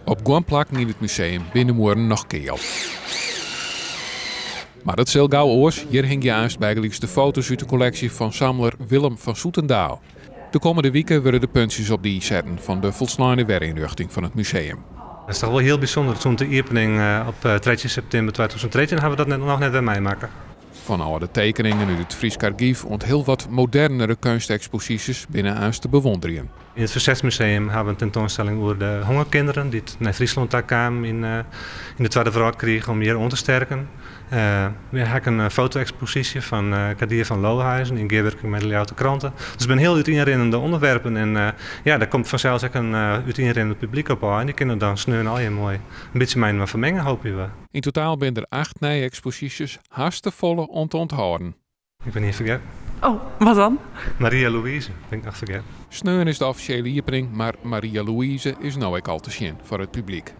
Op guon plakken yn it museum binne de muorren noch keal. Mar dat sil gau oars. Hjir hingje aanst bygelyks de foto's út de kolleksje fan samler Willem van Zoetendaal. De kommende wike wurde de puntsjes op de i setten fan de folsleine werynrjochting fan it museum. Dat is toch wol hiel bysûnder. Sûnt de iepening op 13 septimber 2013 hawwe we dat net, noch net wer meimakke. Fan âlde tekeningen út it Frysk Argyf oant hiel wat modernere keunsteksposysjes binne aanst te bewûnderjen. Yn it Fersetsmuseum hawwe we in tentoanstelling oer de hongerkinderen dy't nei Fryslân ta kamen yn yn de Twadde Wrâldkriich om hjir oan te sterken. We ha ek in foto-eksposysje fan Kadir van Lohuizen yn gearwurking mei de Ljouwerter Krante. Dus it binne hiel útienrinnende ûnderwerpen en ja, dêr komt fansels ek in útienrinnend publyk op ôf en dy kinne dan sneon allegear moai in bytsje mei-inoar ferminge, hoopje we. Yn totaal binne der acht nije eksposysjes, hast te folle om te ûnthâlden. Ik bin ien fergetten. Oh, wat dan? Maria Louise bin ik noch fergetten. Sneon is de offisjele iepening, mar Maria Louise is no ek al te sjen foar it publyk.